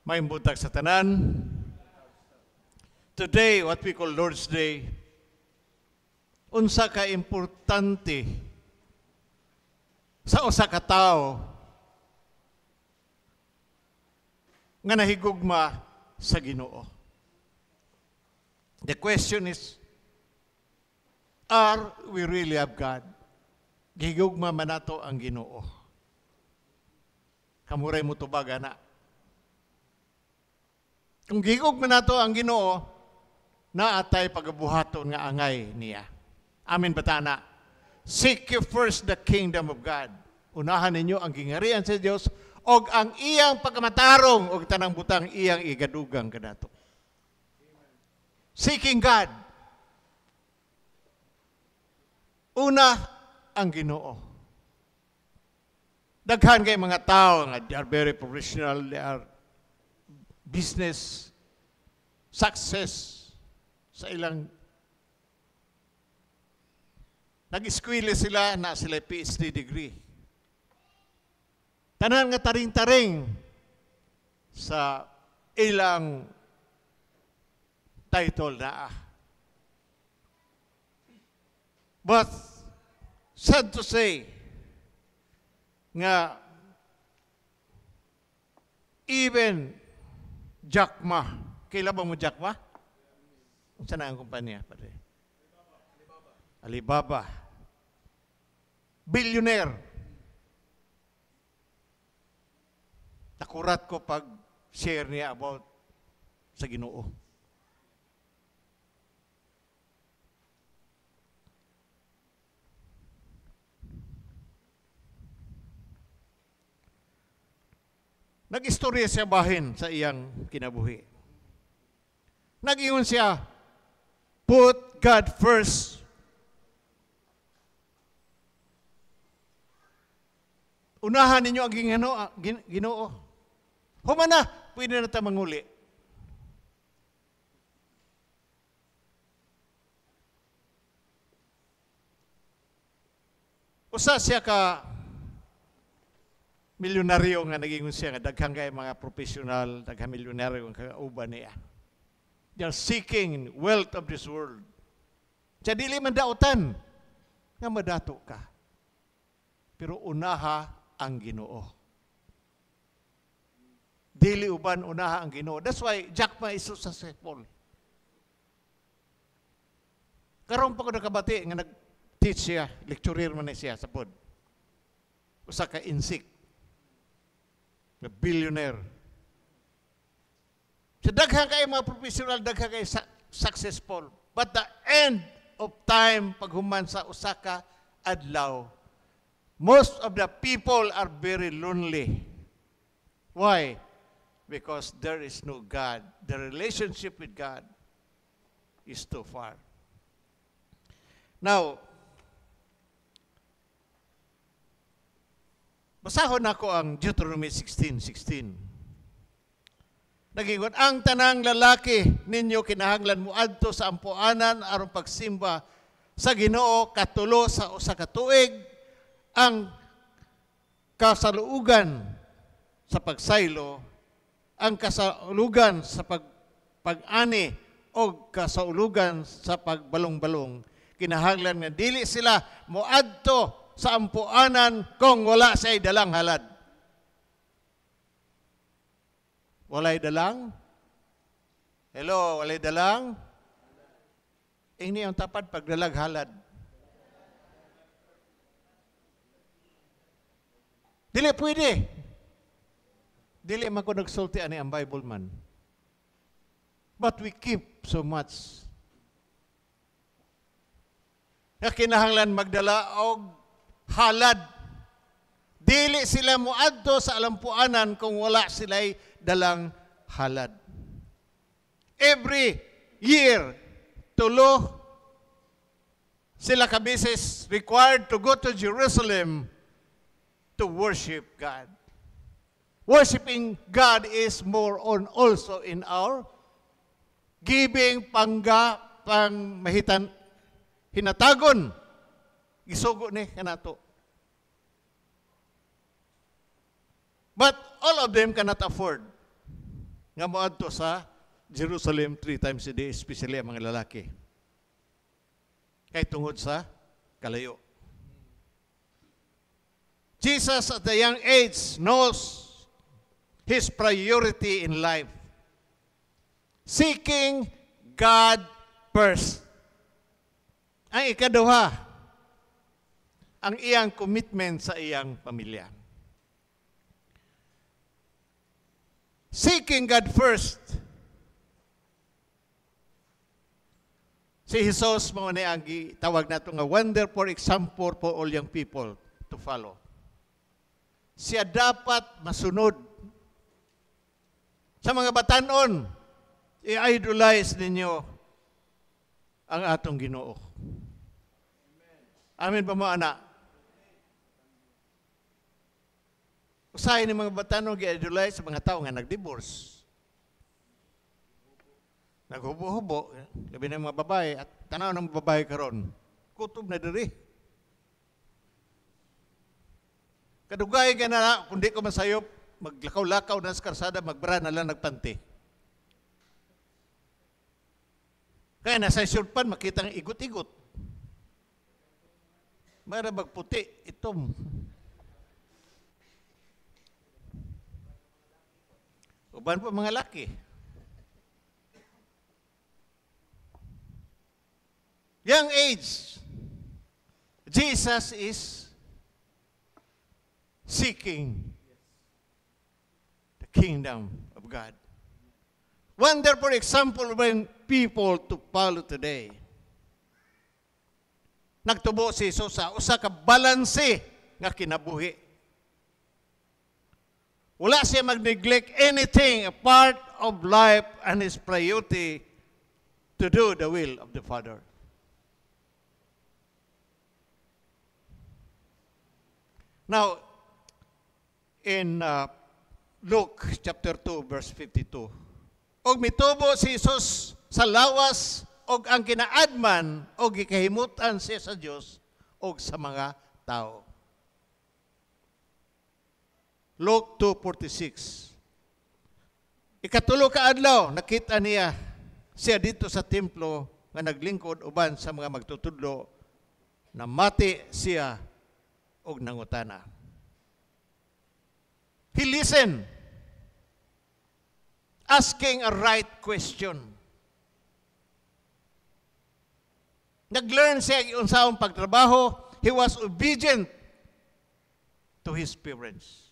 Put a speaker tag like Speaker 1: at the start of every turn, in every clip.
Speaker 1: Maayong buntag sa tanan. Today, what we call Lord's Day, unsa ka importante sa usa ka tawo nga nahigugma sa Ginoo. The question is, are we really of God? Gihigugma man nato ang Ginoo? Kamo ray motubag ana. Kung gihigugma nato ang Ginoo, naa tay pagabuhaton nga angay niya. Amen ba ta ana? Seek ye first the kingdom of God. Unahan ninyo ang gingarian sa Dios og ang iyang pagkamatarong og tanang butang iyang igadugang kanato. Seeking God. Una ang Ginoo. Daghan kay mga tao nga they are very professional, they are business success sa ilang nag-eskwela sila na sila PhD degree. Tanan nga taring-taring sa ilang title naa. But sad to say nga even Jack Ma, kaila ba mo Jack Ma? Unsa na ang kumpanya, pare? Alibaba. Billionaire. Nakurat ko pag share niya about sa Ginoo. Nag-istorya siya bahin sa iyang kinabuhi. Nag-ingon siya, "Put God first." Unahan ninyo ang Ginoo. Humana, pwede na ta manguli. Usa siya ka milyonaryo nga naging siya nga daghang kay mga professional, daghang milyonaryo ang kauban niya. They are seeking wealth of this world. Sa dili man dautan nga madato ka. Pero unaha ang Ginoo. Dili uban, unaha ang Ginoo. That's why Jack Ma is so successful. Karon pa ko nakabati nga nag-teach siya, lecturer man na siya sa pod. Usa ka insik nga billionaire. Sa daghan kay mga professional, daghan kay successful. But the end of time, paghuman sa usa ka adlaw, most of the people are very lonely. Why? Because there is no God. The relationship with God is too far. Now, basahon nako ang Deuteronomy 16:16. Nagingon, "Ang tanang lalaki ninyo kinahanglan moadto sa ampuanan aron pagsimba sa Ginoo katulo sa usa ka tuig, ang kasaluugan sa pagsaylo, ang kasaulugan sa pag-ani o kasaulugan sa pagbalong-balong. Kinahanglan nga dili sila moadto sa ampuanan kung wala siya'y dalang halad." Walay dalang? Hello, walay dalang? Ini ang tapad pagdalag halad. Dili pwede. Dili man ko nagsulti ani, ang Bible man. But we keep so much. Nga kinahanglan magdala og halad. Dili sila moadto sa alampuanan kung wala sila'y dalang halad. Every year, tulo sila ka beses required to go to Jerusalem to worship God. Worshiping God is more on also in our giving pangga pang mahitan hinatagon gisugo ni kanato. But all of them cannot afford. Nga moadto sa Jerusalem three times a day, especially ang mga lalaki. Kay tungod sa kalayo. Jesus at the young age knows his priority in life. Seeking God first. Ang ikaduha, ang iyang commitment sa iyang pamilya. Seeking God first. Si Jesus mao ni ang gitawag nato nga wonderful example for all young people to follow. Siya dapat masunod. Sa mga batanon, i-idolize ninyo ang atong Ginoo. Amen ba mo, anak? Usahay ni mga batanon gi-idolize sa mga tao nga nag-divorce. Naghubo-hubo, labi na mga babae, at tanaw ng babae karon, kutob na diri. Kadugay ka na, kung di ko masayop, maglakaw-lakaw na sa karsada, magbara na lang nagpanti. Kaya nasa surpan, makita ang igot-igot. Mara magputi, itom. Uban pa mga laki. Young age, Jesus is seeking the kingdom of God. Wonderful example when people to follow today. Nagtubo si Jesus sa usa ka balanse nga kinabuhi. Wala siya mag-neglect anything, a part of life and his priority to do the will of the Father. Now, in Luke chapter 2, verse 52, og mitubo si Jesus sa lawas og ang kinaadman og gikahimutan siya sa Dios og sa mga tao. Luke 2:46. Ikatulo ka adlaw nakita niya siya dito sa templo nga naglingkod uban sa mga magtutudlo, namati siya og nangutana. He listened, asking a right question. Nag-learn siya unsaon pagtrabaho. He was obedient to his parents.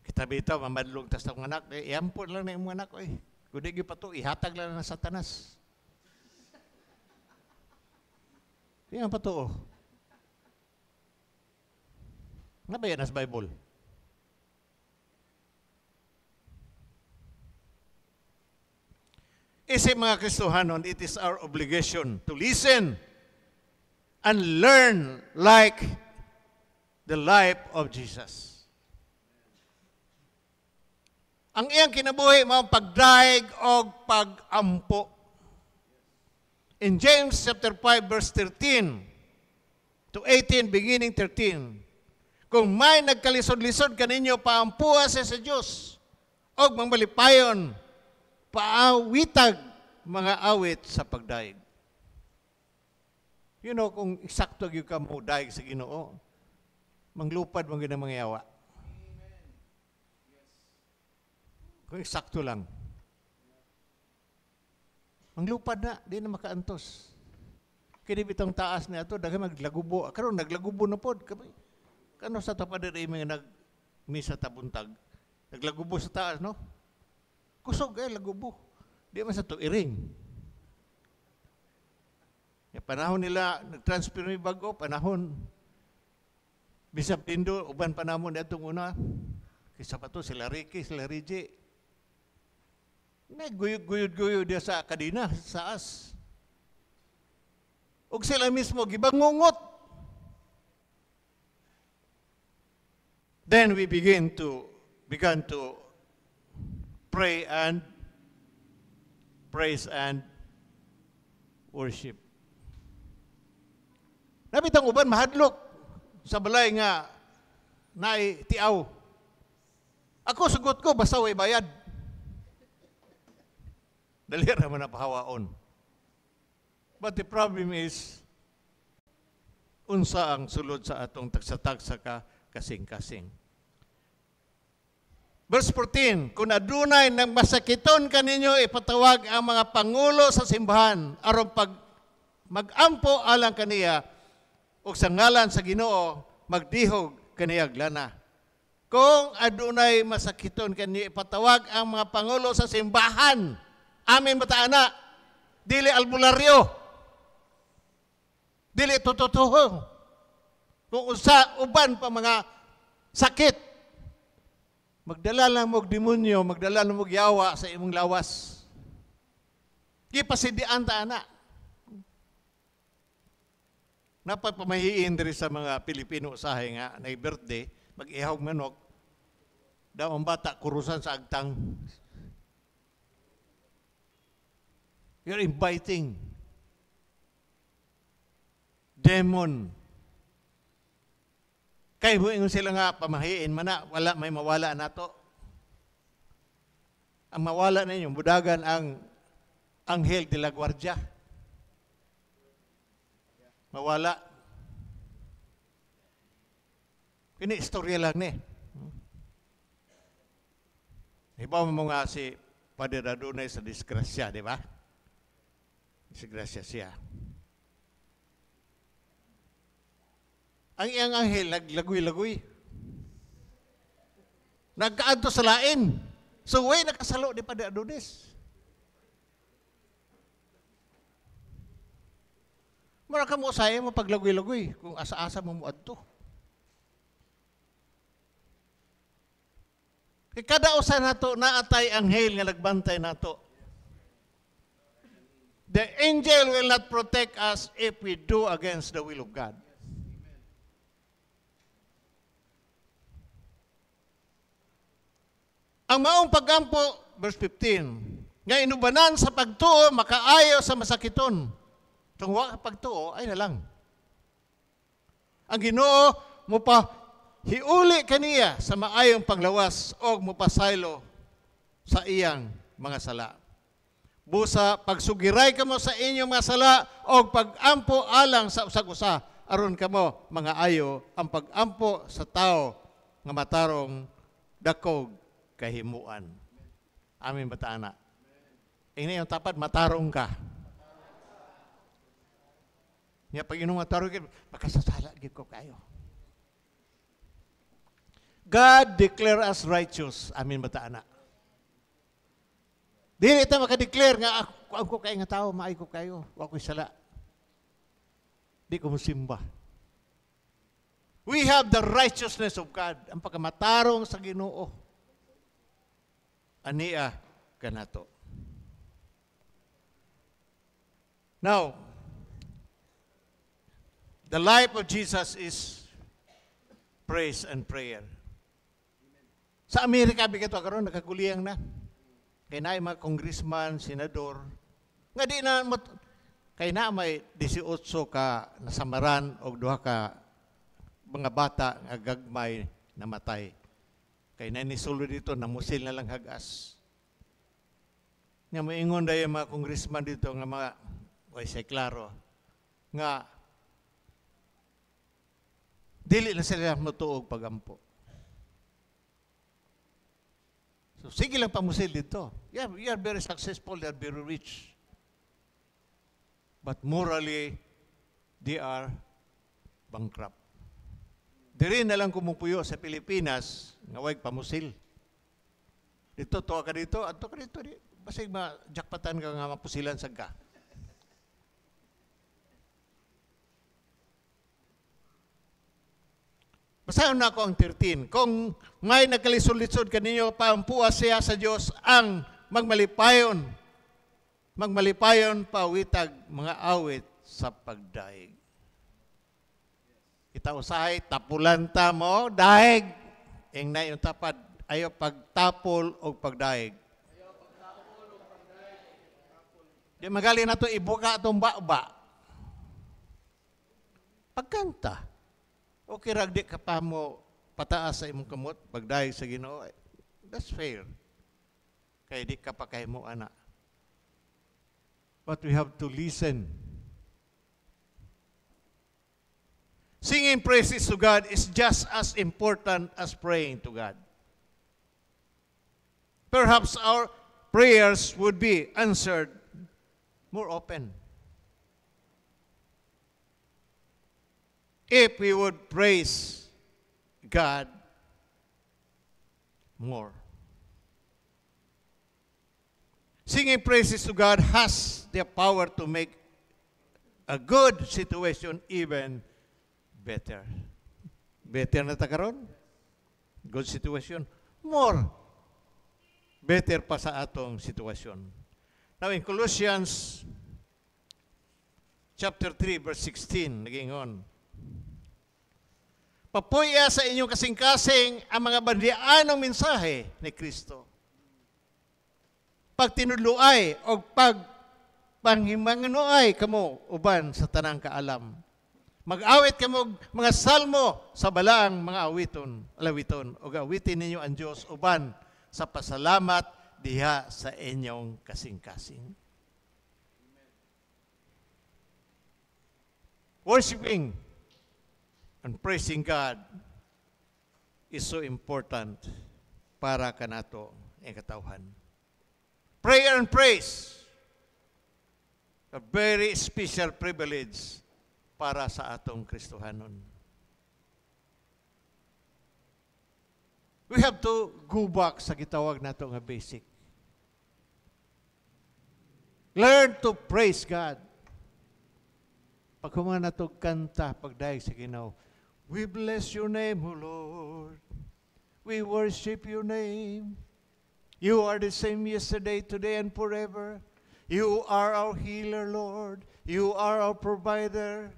Speaker 1: Kita bitaw, mamadlong tas akong anak. Iampon lang na imong anak. Eh. Kung di pa to, ihatag lang na Satanas. Iyan pa to. Oh. Nga ba yan as Bible? Isip mga Kristohanon, it is our obligation to listen and learn like the life of Jesus. Ang iyang kinabuhi mao pagdaig og pagampo. In James chapter 5 verse 13 to 18, beginning 13, kung may nagkalisod-lisod kaninyo, paampuha siya sa Dios og mangmalipayon, paawitag mga awit sa pagdaig. You know, kung eksakto gyud ka mo daig sa Ginoo, manglupad man gyud ang mga yawa. Kung eksakto lang. Manglupad na, di na makaantos. Kini bitong taas niya ito, daghan maglagubo. Karon naglagubo na pod. Kano sa tapadiri mga nagmisa tabuntag? Naglagubo sa taas, no? Kusog ay lagubo. Di man sa to iring. Ya, panahon nila nag-transfer mi bago, panahon Bishop Dindo, uban pa namo niadtong una. Kaysa pa to sila Ricky, sila Reggie. Naguyod-guyod-guyod diya sa kadina, sa as. Og sila mismo gibangungot. Then we began to pray and praise and worship. Nabitang uban mahadlok sa balay nga Naay tiaw. Ako sugot ko basta way bayad. Dali ra man na pahawaon. But the problem is, unsa ang sulod sa atong tagsa-tagsa ka kasing-kasing. Verse 14, "Kung adunay nang masakiton kaninyo, ipatawag ang mga pangulo sa simbahan aron pag magampo alang kaniya ug sa ngalan sa Ginoo magdihog kaniyag lana." Kung adunay masakiton kaniya, ipatawag ang mga pangulo sa simbahan. Amen ba ta ana? Dili albularyo. Dili tototoho. Kung usa uban pa mga sakit, magdala lang mo demonyo, magdala lang mo yawa sa imong lawas. Gipasidian ta ana. Napapamahiin diri sa mga Pilipino usahay nga nay birthday, mag-ihawg manok, daw ang bata kurusan sa agtang. You're inviting demon. Kay ingon sila nga pamahiin man na, wala may mawala nato. Ang mawala ninyo, budagan ang Anghel de la Guardia. Mawala. Kini istorya lang ni. Iba mo nga si Padre Adunay sa disgrasya, di ba? Disgrasya siya. Ang iyang anghel naglagoy-lagoy. Nagkaadto sa lain. So way nakasalo ni Padre Adonis. Mura ka mo usay mo paglagoy-lagoy kung asa-asa mo moadto. Kay kada usa nato naatay anghel nga nagbantay nato. The angel will not protect us if we do against the will of God. Ang maong pagampo, verse 15, nga inubanan sa pagtuo, makaayo sa masakiton. Kung wa pagtuo, ay na lang. Ang Ginoo mo pa hiuli kaniya sa maayong panglawas o mupasaylo sa iyang mga sala. Busa pagsugiray kamo sa inyong mga sala o pagampo alang sa usag-usa, aron kamo mga ayo ang pagampo sa tao nga matarong dakog kahimuan. Amin ba ta ana? Ini yung tapat, matarong ka. Nya pag inong matarong ka, makasasala gid ko kayo. God declare us righteous. Amin ba ta ana? Dili ta makadeclare nga ako, ako kayo nga tao, maay ko kayo, wa ko'y sala. Di ko musimba. We have the righteousness of God, ang pagkamatarong sa Ginoo. Ania kanato. Now, the life of Jesus is praise and prayer. Sa Amerika, bigat karon nakaguliyang na. Kay na mga congressman, senador, nga di na, kay na may 18 ka nasamaran o duha ka mga bata nga gagmay namatay. Kay na nisulo dito, namusil na lang hagas. Nga moingon dayon mga congressman dito nga mga, way say klaro, nga dili na sila motuog pagampo. So sige lang pamusil dito. Yeah, we are very successful, they are very rich. But morally, they are bankrupt. Diri na lang kumupuyo sa Pilipinas, nga way pamusil. Dito, tuwa ka dito, adto ka dito. Di, basig ma-jackpatan ka nga mapusilan sa ka. Basahin na ako ang 13. Kung may nagkalisod-lisod kaninyo, paampuha siya sa Diyos ang magmalipayon. Magmalipayon pawitag mga awit sa pagdaig. Kita usahay, tapulan ta mo, daig. Ing na yung tapad, ayaw pagtapol o pagdaig. Di magali na ito, ibuka itong ba-ba. Pagkanta. Okay, ragdi ka pa mo pataas sa imong kamot pagdayeg sa Ginoo, that's fair. Kay di ka pa kahimo ana. But we have to listen. Singing praises to God is just as important as praying to God. Perhaps our prayers would be answered more often if we would praise God more. Singing praises to God has the power to make a good situation even better. Better na ta karon? Good situation. More better pa sa atong sitwasyon. Now in Colossians chapter 3 verse 16, nagingon, "Papuya sa inyong kasing-kasing ang mga bandianong mensahe ni Kristo. Pagtinudloay o pagpanghimanganuay kamo uban sa tanang kaalam. Mag-awit kamo og mga salmo sa balaang mga awiton, alawiton, ug awitin ninyo ang Dios uban sa pasalamat diha sa inyong kasing-kasing." Worshiping and praising God is so important para kanato ang katawhan. Prayer and praise, a very special privilege para sa atong Kristohanon. We have to go back sa gitawag nato nga basic. Learn to praise God. Pag human nato kanta, pagdayeg sa Ginoo, "We bless your name, O Lord. We worship your name. You are the same yesterday, today, and forever. You are our healer, Lord. You are our provider."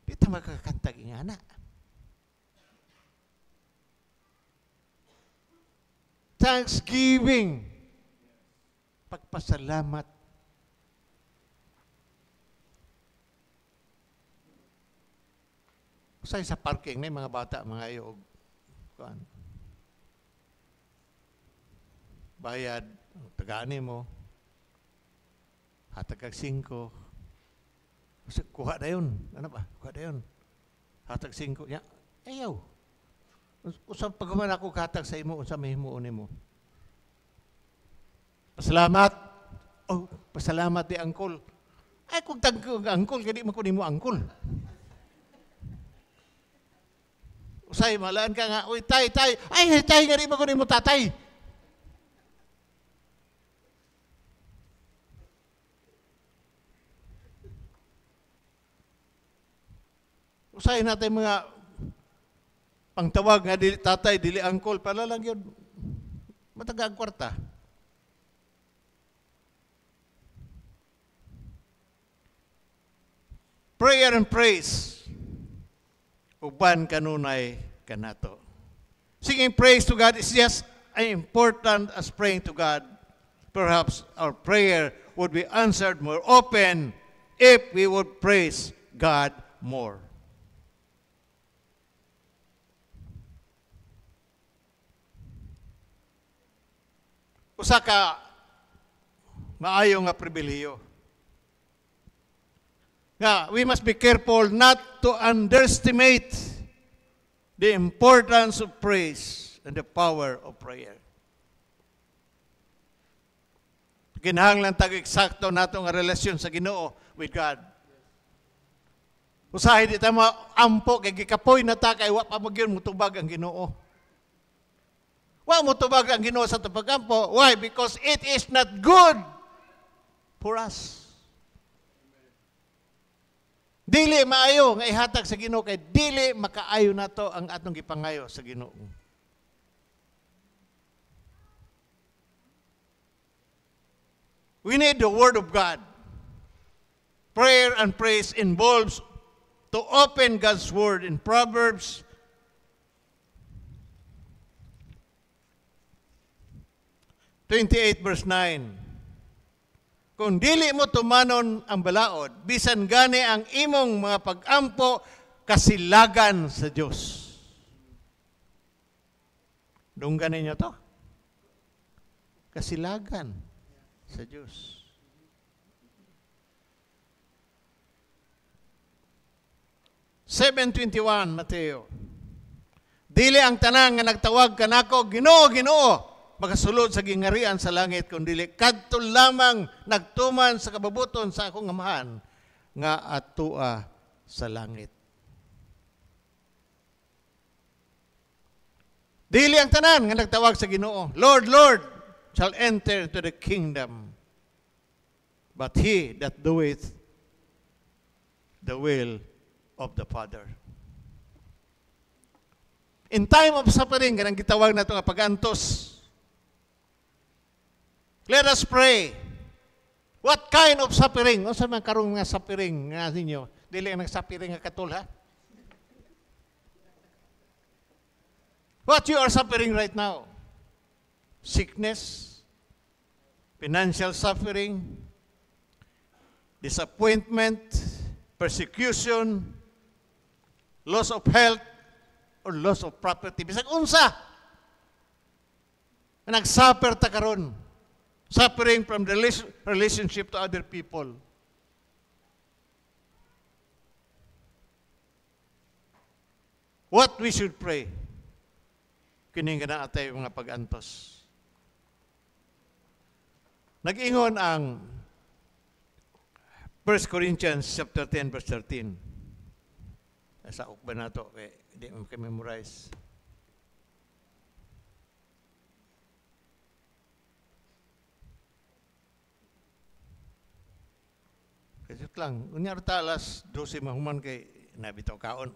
Speaker 1: Di ta makakanta ingana. Thanksgiving. Pagpasalamat. Usay sa parking na mga bata, mga ayog. Kuan. Bayad, tagani mo. Hatag kag 5. Kuha na yun. Ano ba? Kuha na yun. Hatag 5. Ya. Ayaw. Usang paghuman ako katag sa imo, unsa may himuon nimo? Pasalamat. Oh, pasalamat di angkol. Ay, kung tag angkol, kaya di man ko nimo angkol. Usay, malaan ka nga, uy, tay, tay. Ay, tay, nga di man ko nimo tatay. Usay natin mga pangtawag nga dili tatay, dili angkol, pala lang yun, mataga ang kwarta. Prayer and praise, uban kanunay kanato. Singing praise to God is just as important as praying to God. Perhaps our prayer would be answered more often if we would praise God more. Usa ka maayo nga pribilehiyo. Nga, we must be careful not to underestimate the importance of praise and the power of prayer. Kinahanglan tag eksakto nato nga relasyon sa Ginoo with God. Usahay di ta maampo kay gikapoy na ta kay wa pa magyud motubag ang Ginoo. Wa motubag ang Ginoo sa atong pagampo. Why? Because it is not good for us. Dili maayo nga ihatag sa Ginoo kay dili makaayo nato ang atong gipangayo sa Ginoo. We need the Word of God. Prayer and praise involves to open God's Word in Proverbs 28 verse 9. Kung dili mo tumanon ang balaod, bisan gani ang imong mga pag-ampo kasilagan sa Dios. Dunggan ninyo to. Kasilagan sa Diyos. 7:21, Mateo. Dili ang tanan nga nagtawag kanako, "Ginoo, Ginoo," makasulod sa gingarian sa langit, kundi kadto lamang nagtuman sa kabubuton sa akong Amahan nga atua sa langit. Dili ang tanan nga nagtawag sa Ginoo, "Lord, Lord," shall enter into the kingdom, but he that doeth the will of the Father. In time of suffering, kanang gitawag nato nga pag-antos, let us pray. What kind of suffering? Unsa man karon nga suffering nga ninyo? Dili ang suffering nga katul, ha? What you are suffering right now? Sickness, financial suffering, disappointment, persecution, loss of health, or loss of property. Bisag unsa. Nag-suffer ta karon. Suffering from the relationship to other people. What we should pray? Kining nga naa tay mga pag-antos. Nag-ingon ang 1 Corinthians chapter 10 verse 13. Sa ba nato kay di mo memorize. Kasut lang, unya ta alas 12 mahuman kay nabitaw kaon.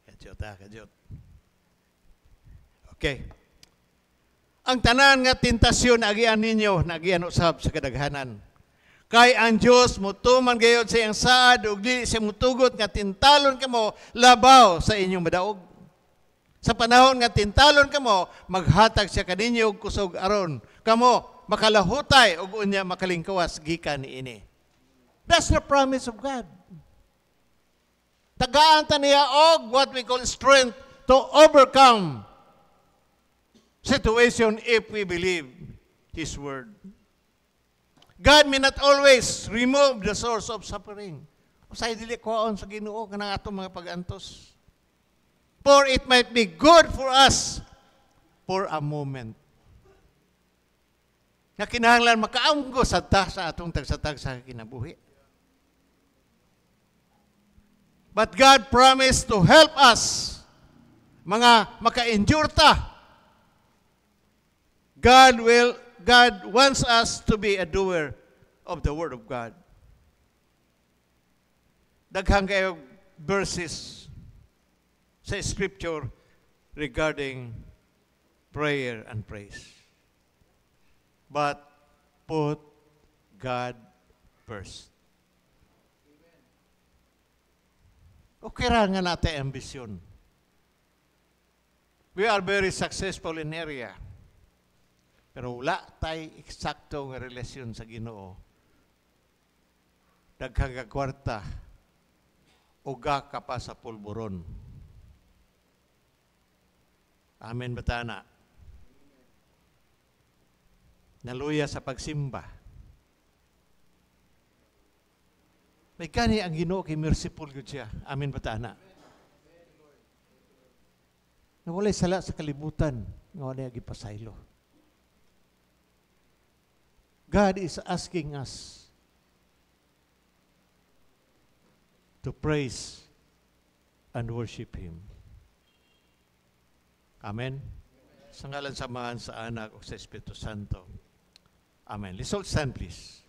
Speaker 1: Kajot ha, kajot. Okay. Ang tanan nga tentasyon agian ninyo, nagian usab sa kadaghanan. Kay ang Dios motuman gayod sa iyang saad ug dili siya motugot nga tintalon kamo labaw sa inyong madaog. Sa panahon nga tintalon kamo, maghatag siya kaninyo og kusog aron kamo makalahutay ug unya makalingkawas gikan niini. That's the promise of God. Tagaan ta niya og what we call strength to overcome situation if we believe His word. God may not always remove the source of suffering. Usay dili kuhaon sa Ginoo kanang atong mga pag-antos. For it might be good for us for a moment. Nga kinahanglan makaamgo sad ta sa atong tagsa-tagsa kinabuhi. But God promised to help us mga maka-endure ta. God wants us to be a doer of the word of God. Daghang kayo verses sa scripture regarding prayer and praise. But put God first. Okay ra nga natin ambisyon. We are very successful in area. Pero wala tay eksakto nga relasyon sa Ginoo. Daghang ka kwarta, uga ka pa sa pulburon. Amen ba ta na? Naluya sa pagsimba. May gani ang Ginoo kay merciful gyud siya. Amen ba ta na? Nawalay sala sa kalibutan nga wala gipasaylo. God is asking us to praise and worship Him. Amen. Sa ngalan sa Amahan, sa Anak, o sa Espiritu Santo. Amen. Let's all stand, please.